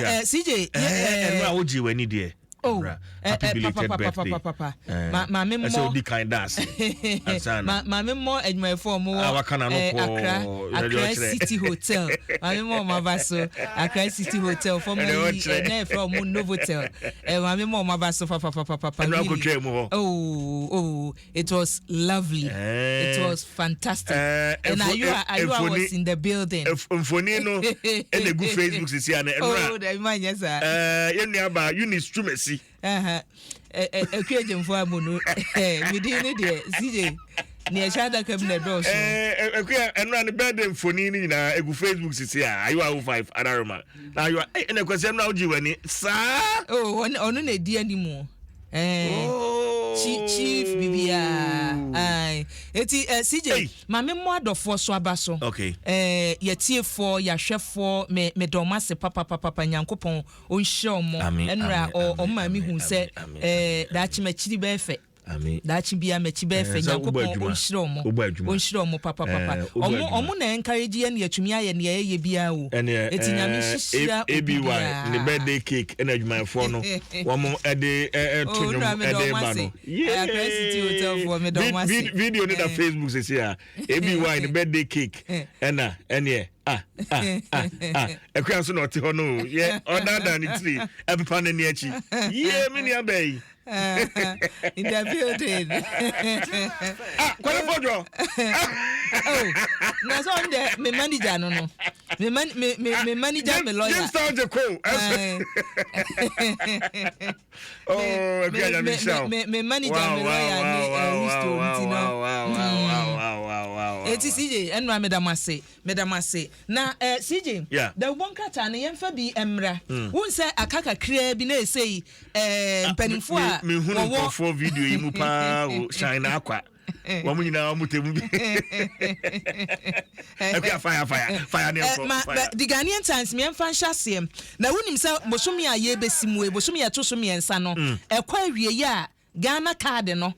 Yeah. CJ, ɛno a wogye w'ani deɛ. Oh, happy belated birthday. Papa, maame mmɔ. Ɛsɛ odi kan da ase ansa na. Maame mmɔ adwumayɛfoɔ ɔmo Ah, wɔ waka n'ano pɔɔ. Accra City Hotel. Maame mmɔ ɔmo aba so. Accra City Hotel formerly Ɛnɛ ɔkyerɛ. Ɛnɛ ɛfrɛ ɔmo Novotel. Maame mmɔ ɔmo aba so papapapapa. Ɛno Really. akotwa mu hɔ. Oh, it was lovely. It was fantastic. And Ayua was in the building. Mfoni no ɛna egu Facebook sisi ana Oh, ɛnura. the man, yes sir. Yɛn nua ba Eunice Twumasi. Akua Gyemfo amu no, medin ne deɛ CJ neɛ ɛhyɛ adaka mu na ɛdɔɔso. Ekuya ɛnura ne birthday mfoni no nyinaa egu Facebook sisi a Ayiwa 05 adaroma na Ayiwa ɛna kwasi ɛnura ogye w'ani saa. Oh, ɔno na ɛdi anim. Oh. Chief bibiaa. Eti CJ, Hey. maame mmɔ adɔfoɔ so aba so. Yɛtiefoɔ, yɛahwɛfoɔ, me medɔm ase papapapapa. Nyankopɔn ɔnhyira ɔmo. Amen, ɛnora amen, amen, ɔmo ma mi hu amen, sɛ amen, daakye m'akyiri bɛyɛ fɛ. Amen. Daakye bia m'akyi bɛyɛ fɛ. Sɛ wobɔ Nyankopɔn adwuma. ɔnhyira ɔmo. Wobɔ adwuma. Ɔnhyira ɔmo papapapa. Wobɔ Ɔmo adwuma. ɔmo na encourage yɛ ne yɛtumi ayɛ nea ɛyɛ biara o. Ɛneɛ eti Nyame hyehyira obi ABY biara. Ne birthday cake ɛna adwumayɛfoɔ no wɔn ɛde ɛto Oh, nnwom nnura meda ɛde ɔmo ba ase. no. Accra City Hotel foɔ, meda ɔmo ase. Video ne da Facebook sisi a ABY ne birthday cake ɛna ɛneɛ ah ah ah ah, ɛkura nso na ɔte hɔ no o, yɛ ɔdaadaa ne tiri ɛpepa n'ani akyi yie, mi nua bɛɛ yi. In the building. Ah, Kwame Fɔdɔ. Oh, na so ɔno deɛ me manager no me man me me me manager, me lawyer. James Town Jeko. Oh, ɛkura Nyame nhyira wo. Me manager, me lawyer ne Risto nti no. Wow. Eti CJ, ɛnura meda mo ase, meda mo ase. Na CJ, dawubɔ nkrataa no, yɛmfa bi mmra. Wohu sɛ aka kakraa bi na ɛsɛ yi mpanimfoɔ a mehunu wɔwɔ nkurɔfoɔ video yi mu paa o, shine akwa wɔn nyinaa wɔn tɛ mu bi. Ɛkua fire fire fire ne ɛkɔ ma fire. The Ghanaian Times, mmiɛnfa nhyɛ aseɛ. Na wonim sɛ bosome a yɛbɛsi mu yi, bosome a ɛto so 3 no, ɛkɔ awie a Ghana Card no,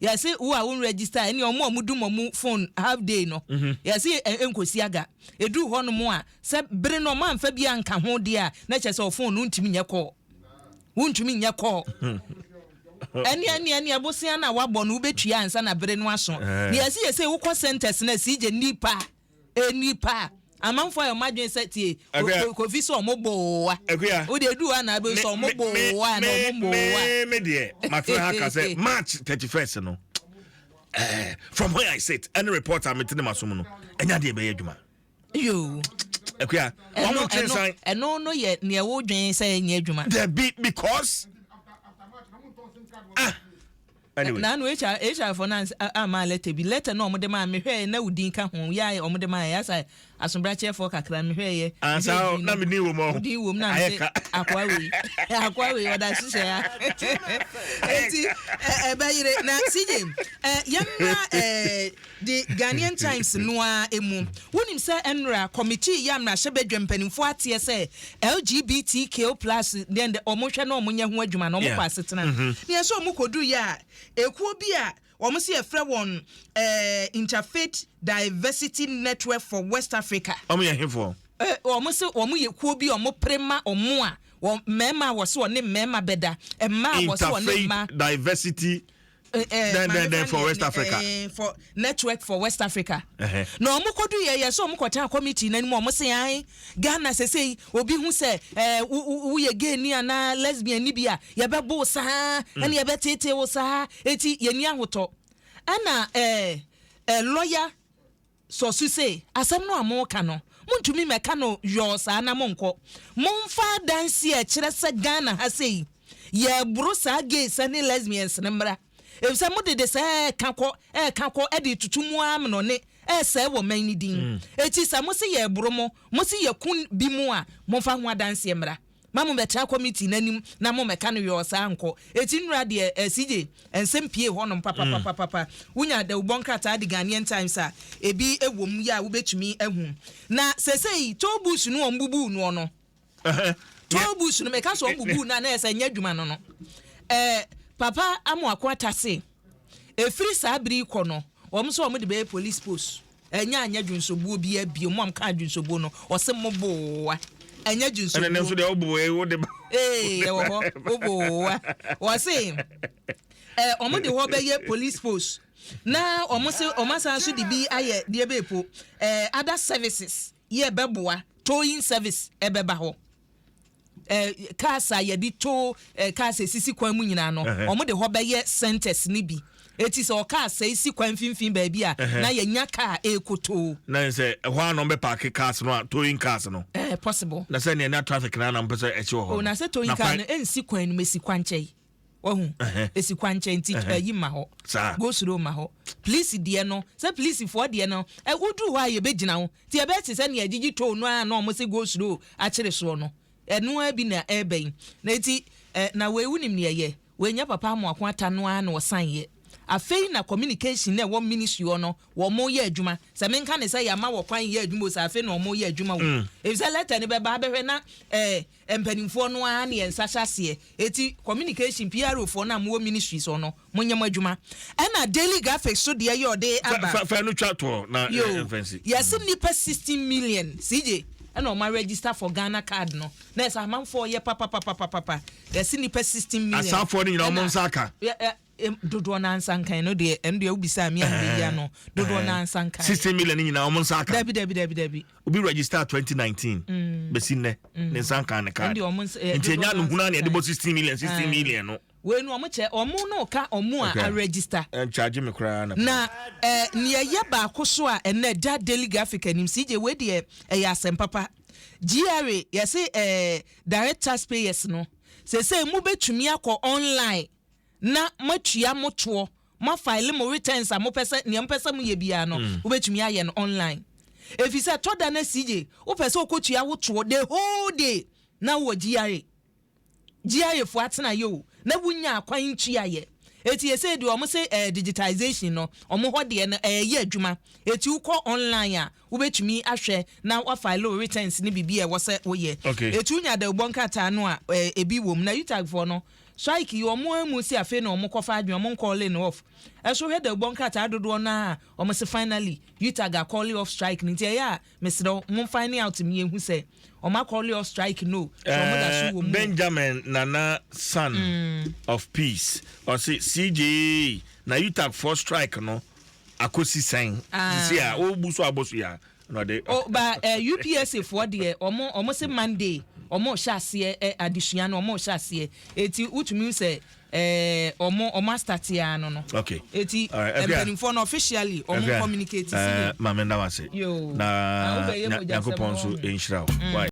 yɛse wo a wo register ɛne ɔmo a ɔmo dum ɔmo phone half day no, yɛse nkosi aga ɛduru hɔ nom a sɛ bere no ɔmo amfa bi anka ho deɛ a, na kyerɛ sɛ ɔphone no ntumi nyɛ kɔɔ, wontumi nyɛ kɔɔ. Ɛne ɛbosea no a wabɔ no, wobɛtua ansa na bere no aso. Ne yɛse yɛsɛ wokɔ centers no a, siigye nipa nipa amanfoɔ a ɔmo adwene sɛ tie. Kofi sɛ ɔmo boowa. Akuya. Wode edu hɔ a na abɛhu sɛ ɔmo boowa na ɔmo boowa. Me deɛ, matena ha ka sɛ March 31st no, from where I sit, any report a mete ne ma so mu no, ɛnya deɛ ɛbɛyɛ adwuma. Yo. Akuya, ɛno wɔn twe ɛno nsan. Ɛno no yɛ nea wodwen sɛ ɛnyɛ adwuma. Dabi, because ah, anyway. Na ano HR fo na ama letter bi, letter na ɔmo de maa me hwɛ na wodin ka ho yɛ a ɔmo de maa yɛ asa asobrakyɛfoɔ kakra mehwɛ yɛ. Ansa na me din wɔ mu ɔho. Din wɔ mu na Ayɛ mese ka. Akoa wei ɔda hyehyɛ ya, eti ɛbɛyere. Na CJ, yɛmmra The Ghanaian Times noa emu. Wonim sɛ ɛnora committee yɛ mmarahyɛbadwa mpanimfoɔ ateɛ sɛ LGBTQ+ deɛ ndɛ ɔmo hwɛ na ɔmo nyɛ ho adwuma na ɔmo kɔ asetena ne yɛ sɛ ɔmo kɔdu yɛ a ekuo bi a wɔn si yɛfrɛ wɔn Interfaith Diversity Network for West Africa. Ɔmo yɛ hefoɔ? Wɔn sɛ wɔn yɛ kuo bi a wɔn pere ma wɔn a wɔn mmarima a wɔsɛ wɔne mmarima bɛda, mmaa a wɔsɛ wɔne mmaa. Interfaith Diversity then for West Africa. For Network for West Africa. Na wɔn kɔdu yɛ sɛ wɔn kɔtena committee n'anim, wɔn sɛ ayi Ghana sɛsɛ obi hu sɛ woyɛ gay ni anaa lesbian ni bi a, yɛbɛbo wo saa ɛna yɛbɛtete wo saa, eti yɛni ahotɔ. Ɛna lawyer sɔso se asɛm no a moka no, montumi mɛka no yɔɔ saa na monkɔ, momfa adanse a ɛkyerɛ sɛ Ghana ha sei yɛboro saa gays ne lesbians no mmra, efisɛ mode de sɛ ɛɛka kɔ ɛde tutu mu ameno ne ɛɛsɛe wɔ man no din. Eti sɛ mo se yɛboro mo se yɛku bi mu a, momfa ho adanseɛ mmra ma mo bɛtena committee n'anim na mo mɛka no yɔɔ saa nkɔ. Eti nnura deɛ CJ, nsɛm pie hɔnom papapapapa. Wonya dawubɔ nkrataa de Ghanaian Times a, ebi wɔ mu yɛ a wobɛtumi ahu. Na sɛsɛyi toll booths no, wɔn bubu noɔ no, toll booths no, mɛka sɛ wɔn bubu no a, na yɛ sɛ nyɛ adwuma no papa Amoako Atase efiri saa bere yi kɔ no, wɔn nso wɔn de bɛyɛ police post. Ɛnyɛ anyɛ dwonsobuo bi abie mu a ka dwonsobuo no, ɔsɛ mo boowa. Ɛnyɛ dwonsɔ Ɛnɛ ne nso deɛ wobo wei wode ba. Ee, ɛwɔ hɔ wobo wa wɔse ɔmo de hɔ bɛyɛ police post na ɔmo se ɔmo asan so de bi ayɛ deɛ bɛɛ po other services yɛ bɛboa towing service ɛbɛba hɔ, cars a yɛde tow cars esisi kwan mu nyinaa no. Ɔmo de hɔ bɛyɛ centers ni bi, eti sɛ ɔkaa sɛ esi kwan mfimfini baabi a na yɛnya car ɛɛkɔ tow. Na sɛ ɛhɔ a na ɔmbɛ park cars no a, towing cars no. Possible. Na sɛ nea na traffic na na mpɛ sɛ ɛkyi wɔ hɔ. O, na sɛ towing car no ɛnsi kwan no mu, esi kwan nkyɛn, wahu, esi kwan nkyɛn nti ɛyi ma hɔ. Saa. Go slow ma hɔ. Police deɛ no sɛ polisifoɔ deɛ no woduru hɔ a yɛbɛgyina ho nti yɛbɛte sɛ nea gyigyi tow no a na ɔmo sɛ go slow akyere soɔ no, ɛnoa bi na ɛɛbɛn na eti na wei wunim nea ɛyɛ wei nyɛ papa Amoako Ata no ara na ɔsan yɛ. Afei na communication na ɛwɔ ministry hɔ no, wɔn mo yɛ adwuma sɛ menka ne sɛ yɛama wɔ kwan yɛ adwuma o, sɛ afei na wɔn yɛ adwuma o, efisɛ letter no bɛba abɛhwɛ na mpanimfoɔ no ara ne yɛn nsa hyɛ aseɛ. Eti communication PRO foɔ no a mowɔ ministries hɔ no, mo nyɛ mo adwuma. Ɛna Daily Graphics so deɛ yɛ ɔde aba. Fɛ no twa toɔ na yo ɛmfɛnsi. Yɛsi nipa 16 million, CJ, ɛna ɔmo register for Ghana Card no na ɛsɛ amanfoɔ yɛ papapapapapa. Yɛsi nipa 16 million. Asafoɔ no nyinaa ɔmo nsa aka. Dodoɔ nansa nkan no deɛ, ɛno deɛ wobisa mi a meyia no, dodoɔ nansa nkan. 16 million nyinaa ɔmo nsa aka? Dabi, dabi, dabi, dabi. Obi register 2019 bɛsi nnɛ ne nsa nkan ne card. Ɛno deɛ ɔmo nsa nti dodoɔ ɛnya no nansa huna ne yɛde nkan. bɔ 16 million, 16 million no. Wei no ɔmo kyɛ ɔmo no ka ɔmo a a register. Ɛnkyagye me koraa na. Na nea ɛyɛ baako so a ɛnɛ da Daily Graphic anim, CJ, wei deɛ ɛyɛ asɛm papa. GRA yɛse direct taxpayers no sese mo bɛtumi akɔ online na moatua mo toɔ, moafile mo returns a mopɛ sɛ nea mopɛ sɛ moyɛ biara no, wobɛtumi ayɛ no online, ɛfiri sɛ tɔ da no, CJ, wopɛ sɛ wokɔtua wo toɔ the whole day na wowɔ GRA, GRA foɔ atena yɛ o na wonya akwan ntua yɛ. Eti ese deɛ ɔmo sɛ digitization no, ɔmo hɔ deɛ no ɛyɛ adwuma, eti wokɔ online a wobɛtumi ahwɛ na wafile o returns ne biribi a ɛwɔ sɛ woyɛ. Eti wonya dawubɔ nkrataa no a ebi wɔ mu. Na UTAG foɔ no strike yi, ɔmo amu si afei na ɔmo kɔfa adwene ɔmo ncall no off. Ɛso hwɛ dawubɔ nkrataa dodoɔ no a ɔmo sɛ finally UTAG acall off strike no, nti ɛyɛ a mesrɛ mo find out mi ehu sɛ ɔmo acall off strike no sɛ ɔmo da so wɔ mu. Benjamin Nana, son of peace, ɔse CJ, na UTAG for strike no akosi sɛn? Ah. Sisi a ɔbu so abɔ so ya na ɔde. O ba UPSA foɔ deɛ, ɔmo sɛ Monday ɔmo hyɛ aseɛ adesua no ɔmo hyɛ aseɛ, eti wotumi sɛ ɔmo astart ya no. Eti Alright, Afia. mpanimfoɔ no officially ɔmo Afia, communicate si. Maame nda wase. Yo. Na Ah, wobɛyɛ mogya Nyankopɔn sɛm nso wɔ ho. nhyira wo. Why?